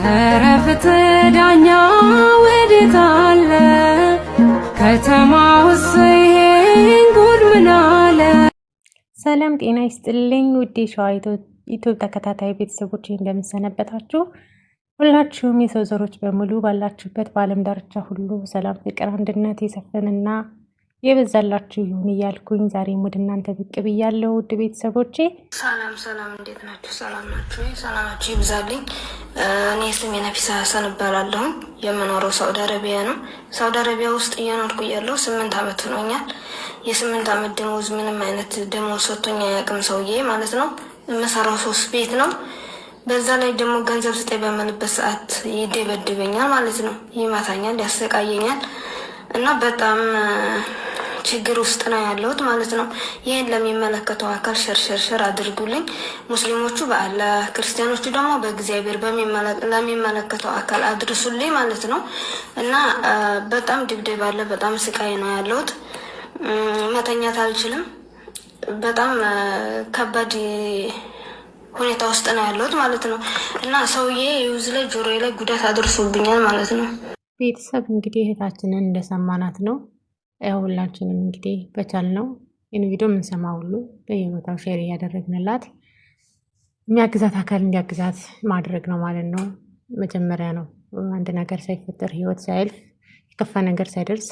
ኧረ ፍትህ ዳኛ ወዴት አለ? ከተማውስ ይሄን ጉድ ምን አለ? ሰላም ጤና ይስጥልኝ ውዴ ሸዋ ኢትዮ ተከታታይ ቤተሰቦች፣ እንደምንሰነበታችሁ? ሁላችሁም የሰው ዘሮች በሙሉ ባላችሁበት በዓለም ዳርቻ ሁሉ ሰላም፣ ፍቅር፣ አንድነት የሰፈንና የበዛላችሁ ይሁን እያልኩኝ ዛሬም ወደ እናንተ ብቅ ብያለሁ። ውድ ቤተሰቦቼ። ሰላም ሰላም፣ እንዴት ናችሁ? ሰላም ናችሁ? ሰላማችሁ ይብዛልኝ። እኔ ስሜ ነፊሳ ሀሰን እባላለሁ። የምኖረው ሳውዲ አረቢያ ነው። ሳውዲ አረቢያ ውስጥ እየኖርኩ እያለሁ 8 ዓመት ሆኖኛል። የ8 ዓመት ደሞዝ፣ ምንም አይነት ደሞዝ ሰጥቶኝ አያውቅም ሰውዬ ማለት ነው። የምሰራው ሶስት ቤት ነው። በዛ ላይ ደግሞ ገንዘብ ስጠኝ በምልበት ሰዓት ይደበድበኛል ማለት ነው። ይመታኛል፣ ያሰቃየኛል እና በጣም ችግር ውስጥ ነው ያለሁት ማለት ነው። ይህን ለሚመለከተው አካል share share share አድርጉልኝ። ሙስሊሞቹ በአላህ፣ ክርስቲያኖቹ ደግሞ በእግዚአብሔር ለሚመለከተው አካል አድርሱልኝ ማለት ነው። እና በጣም ድብደባ አለ። በጣም ስቃይ ነው ያለሁት። መተኛት አልችልም። በጣም ከባድ ሁኔታ ውስጥ ነው ያለሁት ማለት ነው። እና ሰውዬ የውዝ ላይ ጆሮዬ ላይ ጉዳት አድርሶብኛል ማለት ነው። ቤተሰብ፣ እንግዲህ እህታችንን እንደሰማናት ነው። ያው ሁላችንም እንግዲህ በቻልነው ይህን ቪዲዮ የምንሰማ ሁሉ በየቦታው share እያደረግንላት የሚያግዛት አካል እንዲያግዛት ማድረግ ነው ማለት ነው። መጀመሪያ ነው አንድ ነገር ሳይፈጠር፣ ህይወት ሳያልፍ፣ የከፋ ነገር ሳይደርስ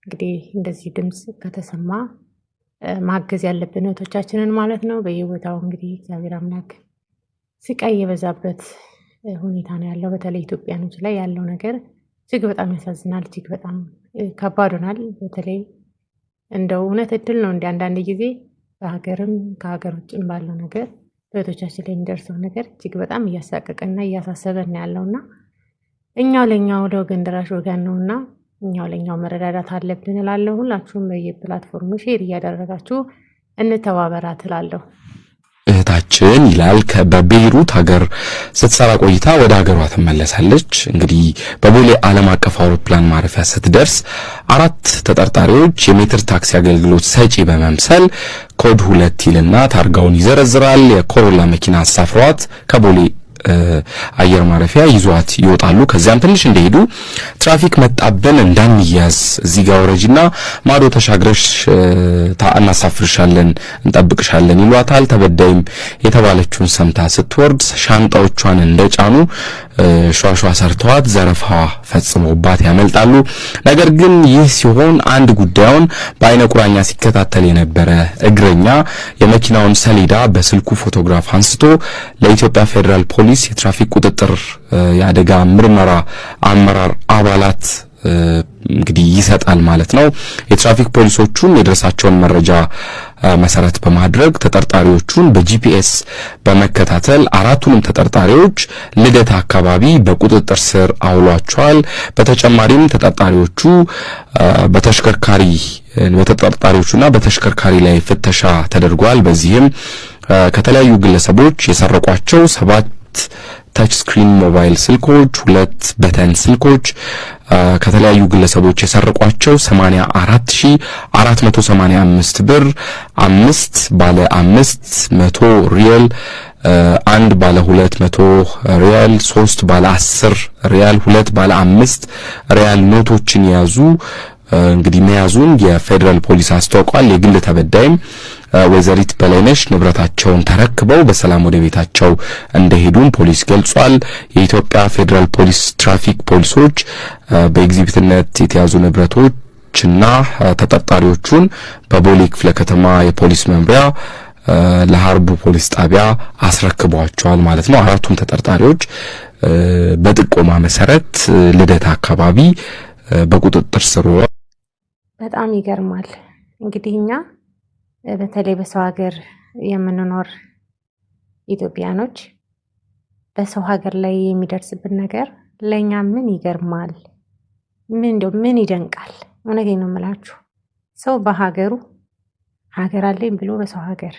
እንግዲህ እንደዚህ ድምፅ ከተሰማ ማገዝ ያለብን እህቶቻችንን ማለት ነው። በየቦታው እንግዲህ እግዚአብሔር አምላክ ስቃይ የበዛበት ሁኔታ ነው ያለው። በተለይ ኢትዮጵያኖች ላይ ያለው ነገር እጅግ በጣም ያሳዝናል። እጅግ በጣም ከባድ ሆናል። በተለይ እንደው እውነት እድል ነው እንዲ አንዳንድ ጊዜ በሀገርም ከሀገር ውጭም ባለው ነገር በእህቶቻችን ላይ የሚደርሰው ነገር እጅግ በጣም እያሳቀቀና እያሳሰበን ያለው እና እኛው ለእኛው ለወገን ደራሽ ወገን ነው እና እኛው ለእኛው መረዳዳት አለብን እላለሁ። ሁላችሁም በየ platform ኡ share እያደረጋችሁ እንተባበራት እላለሁ። እህታችን ይላል፣ በቤይሩት ሀገር ስትሰራ ቆይታ ወደ ሀገሯ ትመለሳለች። እንግዲህ በቦሌ ዓለም አቀፍ አውሮፕላን ማረፊያ ስትደርስ አራት ተጠርጣሪዎች የሜትር ታክሲ አገልግሎት ሰጪ በመምሰል ኮድ 2 ይልና ታርጋውን ይዘረዝራል። የኮሮላ መኪና አሳፍሯት ከቦሌ አየር ማረፊያ ይዟት ይወጣሉ። ከዚያም ትንሽ እንደሄዱ ትራፊክ መጣብን፣ እንዳንያዝ እዚህ ጋር ውረጂና ማዶ ተሻግረሽ እናሳፍርሻለን፣ እንጠብቅሻለን ይሏታል። ተበዳይም የተባለችውን ሰምታ ስትወርድ ሻንጣዎቿን እንደጫኑ ሿሿ ሰርተዋት ዘረፋ ፈጽመውባት ያመልጣሉ። ነገር ግን ይህ ሲሆን አንድ ጉዳዩን በአይነ ቁራኛ ሲከታተል የነበረ እግረኛ የመኪናውን ሰሌዳ በስልኩ ፎቶግራፍ አንስቶ ለኢትዮጵያ ፌዴራል ፖሊስ የትራፊክ ቁጥጥር የአደጋ ምርመራ አመራር አባላት እንግዲህ ይሰጣል ማለት ነው። የትራፊክ ፖሊሶቹም የደረሳቸውን መረጃ መሰረት በማድረግ ተጠርጣሪዎቹን በ GPS በመከታተል አራቱንም ተጠርጣሪዎች ልደታ አካባቢ በቁጥጥር ስር አውሏቸዋል። በተጨማሪም ተጠርጣሪዎቹ በተሽከርካሪ በተጠርጣሪዎቹና በተሽከርካሪ ላይ ፍተሻ ተደርጓል። በዚህም ከተለያዩ ግለሰቦች የሰረቋቸው ሰባት touch screen ሞባይል ስልኮች፣ ሁለት button ስልኮች፣ ከተለያዩ ግለሰቦች የሰረቋቸው 84,485 ብር፣ አምስት ባለ 500 ሪያል፣ አንድ ባለ 200 ሪያል፣ ሶስት ባለ 10 ሪያል፣ ሁለት ባለ 5 ሪያል ኖቶችን የያዙ እንግዲህ መያዙን የፌዴራል ፖሊስ አስታውቋል። የግል ተበዳይም ወይዘሪት በላይነሽ ንብረታቸውን ተረክበው በሰላም ወደ ቤታቸው እንደሄዱም ፖሊስ ገልጿል። የኢትዮጵያ ፌዴራል ፖሊስ ትራፊክ ፖሊሶች በኤግዚቢትነት የተያዙ ንብረቶችና ተጠርጣሪዎቹን በቦሌ ክፍለ ከተማ የፖሊስ መምሪያ ለሀርቡ ፖሊስ ጣቢያ አስረክበዋቸዋል ማለት ነው። አራቱም ተጠርጣሪዎች በጥቆማ መሰረት ልደታ አካባቢ በቁጥጥር ስር። በጣም ይገርማል። እንግዲህ እኛ በተለይ በሰው ሀገር የምንኖር ኢትዮጵያኖች በሰው ሀገር ላይ የሚደርስብን ነገር ለእኛ ምን ይገርማል? ምን እንደው ምን ይደንቃል? እውነቴን ነው የምላችሁ። ሰው በሀገሩ ሀገር አለኝ ብሎ በሰው ሀገር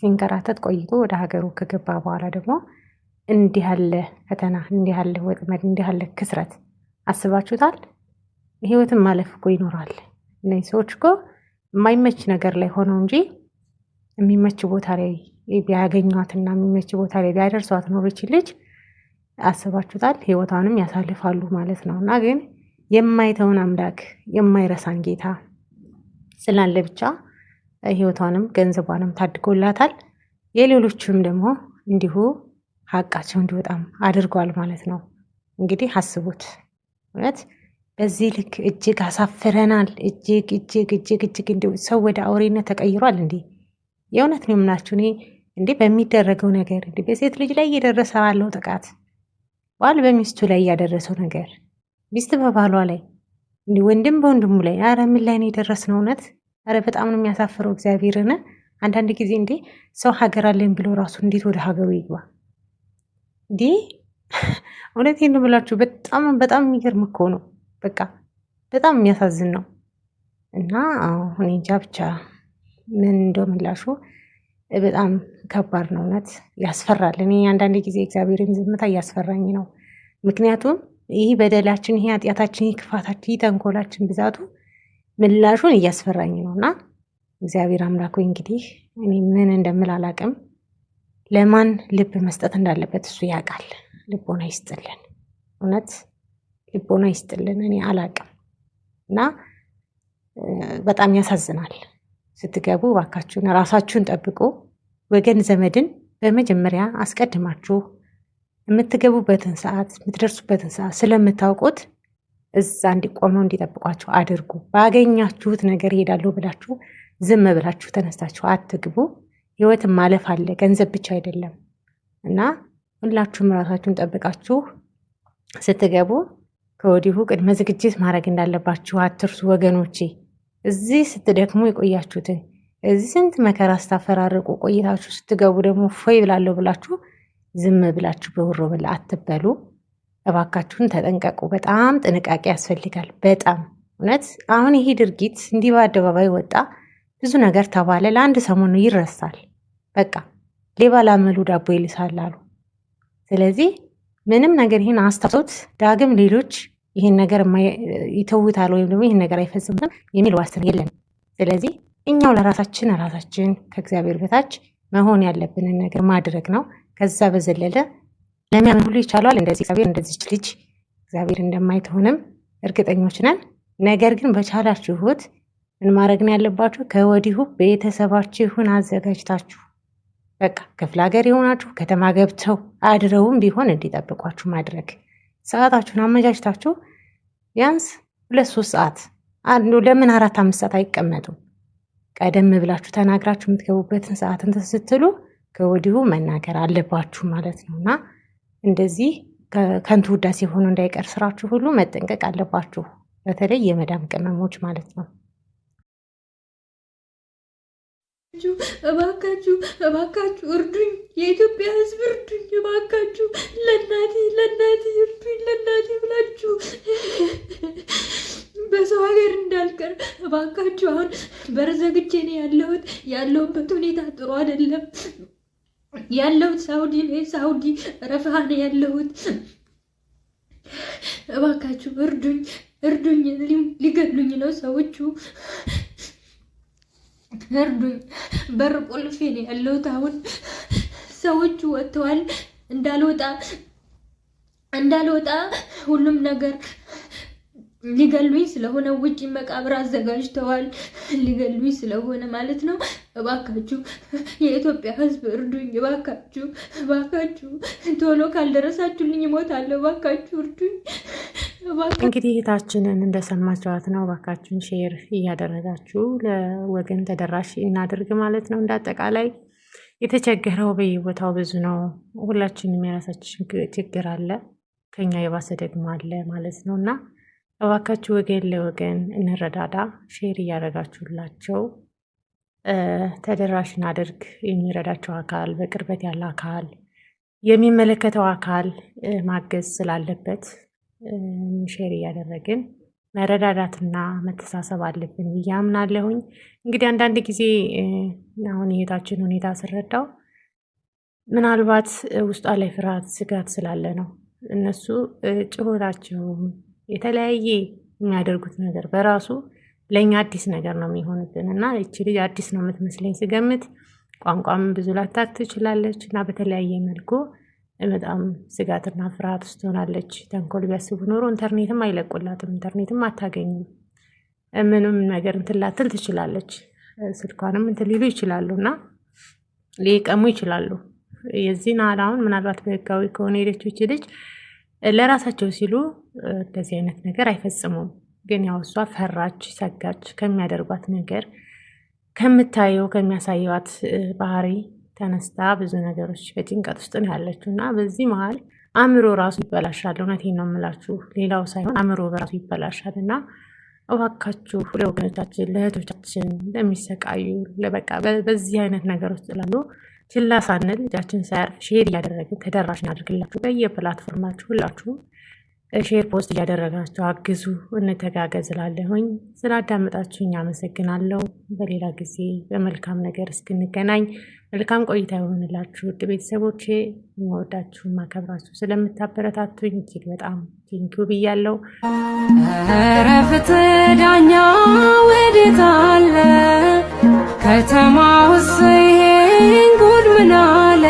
ሲንከራተት ቆይቶ ወደ ሀገሩ ከገባ በኋላ ደግሞ እንዲህ ያለ ፈተና፣ እንዲህ ያለ ወጥመድ፣ እንዲህ ያለ ክስረት አስባችሁታል? ህይወትን ማለፍ እኮ ይኖራል። እነዚህ ሰዎች እኮ የማይመች ነገር ላይ ሆነው እንጂ የሚመች ቦታ ላይ ቢያገኟትና የሚመች ቦታ ላይ ቢያደርሷት ኖሮ ይቺ ልጅ አስባችሁታል? ህይወቷንም ያሳልፋሉ ማለት ነው። እና ግን የማይተውን አምላክ የማይረሳን ጌታ ስላለ ብቻ ህይወቷንም ገንዘቧንም ታድጎላታል። የሌሎቹም ደግሞ እንዲሁ ሀቃቸው እንዲወጣም አድርጓል ማለት ነው። እንግዲህ አስቡት፣ እውነት በዚህ ልክ እጅግ አሳፍረናል። እጅግ እጅግ እጅግ እጅግ እንዲሁ ሰው ወደ አውሬነት ተቀይሯል። እንዴ የእውነት ነው የምላችሁ እኔ እንዴ በሚደረገው ነገር እንዴ በሴት ልጅ ላይ እየደረሰ ባለው ጥቃት፣ ባል በሚስቱ ላይ እያደረሰው ነገር፣ ሚስት በባሏ ላይ፣ እንዲህ ወንድም በወንድሙ ላይ፣ አረ ምን ላይ ነው የደረስነው? እውነት አረ በጣም ነው የሚያሳፍረው። እግዚአብሔርን አንዳንድ ጊዜ እንዴ ሰው ሀገር አለኝ ብሎ ራሱ እንዴት ወደ ሀገሩ ይግባ እንዴ? እውነቴን ነው ብላችሁ በጣም በጣም የሚገርም እኮ ነው። በቃ በጣም የሚያሳዝን ነው። እና እኔ እንጃ ብቻ ምን እንደው ምላሹ በጣም ከባድ ነው። እውነት ያስፈራል። እኔ አንዳንድ ጊዜ እግዚአብሔርን ዝምታ እያስፈራኝ ነው። ምክንያቱም ይህ በደላችን፣ ይህ ኃጢአታችን፣ ይህ ክፋታችን፣ ይህ ተንኮላችን ብዛቱ ምላሹን እያስፈራኝ ነው። እና እግዚአብሔር አምላክ ሆይ እንግዲህ እኔ ምን እንደምል አላቅም። ለማን ልብ መስጠት እንዳለበት እሱ ያውቃል። ልቦና ይስጥልን፣ እውነት ልቦና ይስጥልን። እኔ አላቅም እና በጣም ያሳዝናል። ስትገቡ እባካችሁን ራሳችሁን ጠብቁ። ወገን ዘመድን በመጀመሪያ አስቀድማችሁ የምትገቡበትን ሰዓት የምትደርሱበትን ሰዓት ስለምታውቁት እዛ እንዲቆመው እንዲጠብቋችሁ አድርጉ። ባገኛችሁት ነገር እሄዳለሁ ብላችሁ ዝም ብላችሁ ተነስታችሁ አትግቡ። ህይወትን ማለፍ አለ፣ ገንዘብ ብቻ አይደለም። እና ሁላችሁም ራሳችሁን ጠብቃችሁ ስትገቡ ከወዲሁ ቅድመ ዝግጅት ማድረግ እንዳለባችሁ አትርሱ ወገኖቼ። እዚህ ስትደክሙ የቆያችሁትን፣ እዚህ ስንት መከራ ስታፈራርቁ ቆይታችሁ ስትገቡ ደግሞ ፎይ ብላለሁ ብላችሁ ዝም ብላችሁ በውሮ ብላ አትበሉ። እባካችሁን ተጠንቀቁ። በጣም ጥንቃቄ ያስፈልጋል። በጣም እውነት አሁን ይሄ ድርጊት እንዲህ በአደባባይ ወጣ፣ ብዙ ነገር ተባለ፣ ለአንድ ሰሞኑ ይረሳል። በቃ ሌባ ላመሉ ዳቦ ይልሳል አሉ። ስለዚህ ምንም ነገር ይህን አስታውሶት ዳግም ሌሎች ይህን ነገር ይተውታል ወይም ደግሞ ይህን ነገር አይፈጽሙትም የሚል ዋስትና የለም። ስለዚህ እኛው ለራሳችን ራሳችን ከእግዚአብሔር በታች መሆን ያለብንን ነገር ማድረግ ነው። ከዛ በዘለለ ለሚያምን ሁሉ ይቻለዋል። እንደዚህ እግዚአብሔር እንደዚች ልጅ እግዚአብሔር እንደማይተሆንም እርግጠኞች ነን። ነገር ግን በቻላችሁት ምን ማድረግ ነው ያለባችሁ? ከወዲሁ ቤተሰባችሁን አዘጋጅታችሁ በቃ ክፍለ ሀገር የሆናችሁ ከተማ ገብተው አድረውም ቢሆን እንዲጠብቋችሁ ማድረግ፣ ሰዓታችሁን አመቻችታችሁ ቢያንስ 2-3 ሰዓት፣ ለምን 4-5 ሰዓት አይቀመጡም? ቀደም ብላችሁ ተናግራችሁ የምትገቡበትን ሰዓት እንትን ስትሉ ከወዲሁ መናገር አለባችሁ ማለት ነው። እና እንደዚህ ከንቱ ውዳሴ ሆኖ እንዳይቀር ስራችሁ ሁሉ መጠንቀቅ አለባችሁ። በተለይ የመዳም ቅመሞች ማለት ነው። እባካችሁ እባካችሁ እርዱኝ፣ የኢትዮጵያ ሕዝብ እርዱኝ፣ እባካችሁ ለእናቴ ለእናቴ እርዱኝ፣ ለእናቴ ብላችሁ በሰው ሀገር እንዳልቀር እባካችሁ። አሁን በር ዘግቼ ነው ያለሁት። ያለሁበት ሁኔታ ጥሩ አይደለም። ያለሁት ሳውዲ ነው፣ ሳውዲ ረፍሃ ነው ያለሁት። እባካችሁ እርዱኝ፣ እርዱኝ፣ ሊገሉኝ ነው ሰዎቹ። እርዱኝ። በር ቆልፌ ነው ያለሁት። አሁን ሰዎቹ ወጥተዋል። እንዳልወጣ እንዳልወጣ ሁሉም ነገር ሊገሉኝ ስለሆነ ውጪ መቃብር አዘጋጅተዋል። ሊገሉኝ ስለሆነ ማለት ነው። እባካችሁ የኢትዮጵያ ሕዝብ እርዱኝ። እባካችሁ እባካችሁ ቶሎ ካልደረሳችሁልኝ እሞታለሁ። እባካችሁ እርዱኝ። እንግዲህ እህታችንን እንደሰማችኋት ነው። እባካችሁን share እያደረጋችሁ ለወገን ተደራሽ እናድርግ ማለት ነው። እንደ አጠቃላይ የተቸገረው በየቦታው ብዙ ነው። ሁላችንም የራሳችን ችግር አለ፣ ከኛ የባሰ ደግሞ አለ ማለት ነው። እና እባካችሁ ወገን ለወገን እንረዳዳ፣ share እያደረጋችሁላቸው ተደራሽ እናድርግ። የሚረዳቸው አካል፣ በቅርበት ያለ አካል፣ የሚመለከተው አካል ማገዝ ስላለበት share እያደረግን መረዳዳትና መተሳሰብ አለብን ብዬ አምናለሁኝ። እንግዲህ አንዳንድ ጊዜ አሁን የእህታችን ሁኔታ ስረዳው ምናልባት ውስጧ ላይ ፍርሃት፣ ስጋት ስላለ ነው። እነሱ ጭሆታቸውም የተለያየ የሚያደርጉት ነገር በራሱ ለእኛ አዲስ ነገር ነው የሚሆንብን። እና ይቺ ልጅ አዲስ ነው የምትመስለኝ ስገምት፣ ቋንቋም ብዙ ላታክ ትችላለች። እና በተለያየ መልኩ በጣም ስጋትና ፍርሃት ውስጥ ትሆናለች። ተንኮል ቢያስቡ ኖሮ ኢንተርኔትም አይለቁላትም፣ ኢንተርኔትም አታገኝም። ምንም ነገር እንትን ላትል ትችላለች። ስልኳንም እንትን ሊሉ ይችላሉ እና ሊቀሙ ይችላሉ። የዚህን አሁን ምናልባት በህጋዊ ከሆነ ሄደችው ይች ልጅ ለራሳቸው ሲሉ እንደዚህ አይነት ነገር አይፈጽሙም። ግን ያው እሷ ፈራች፣ ሰጋች። ከሚያደርጓት ነገር ከምታየው ከሚያሳየዋት ባህሪ ተነስታ ብዙ ነገሮች በጭንቀት ውስጥ ነው ያለችው እና በዚህ መሀል አእምሮ ራሱ ይበላሻል። እውነቴን ነው የምላችሁ፣ ሌላው ሳይሆን አእምሮ በራሱ ይበላሻል። እና እባካችሁ ለወገኖቻችን፣ ለእህቶቻችን ለሚሰቃዩ ለበቃ በዚህ አይነት ነገር ውስጥ ላሉ ችላ ሳንል እጃችን ሳያርፍ share እያደረግን ተደራሽ እናድርግላችሁ። በየ platform ኣችሁ ሁላችሁም share post እያደረጋችሁ አግዙ፣ እንተጋገዝ እላለሁኝ። ስላዳመጣችሁኝ አመሰግናለሁ። በሌላ ጊዜ በመልካም ነገር እስክንገናኝ መልካም ቆይታ ይሆንላችሁ። ውድ ቤተሰቦቼ፣ የምወዳችሁ ማከብራችሁ ስለምታበረታቱኝ እጅግ በጣም thank you ብያለሁ። ኧረ ፍትህ ዳኛ ወዴት አለ? ከተማ ውስጥ ይሄን ጉድ ምን አለ?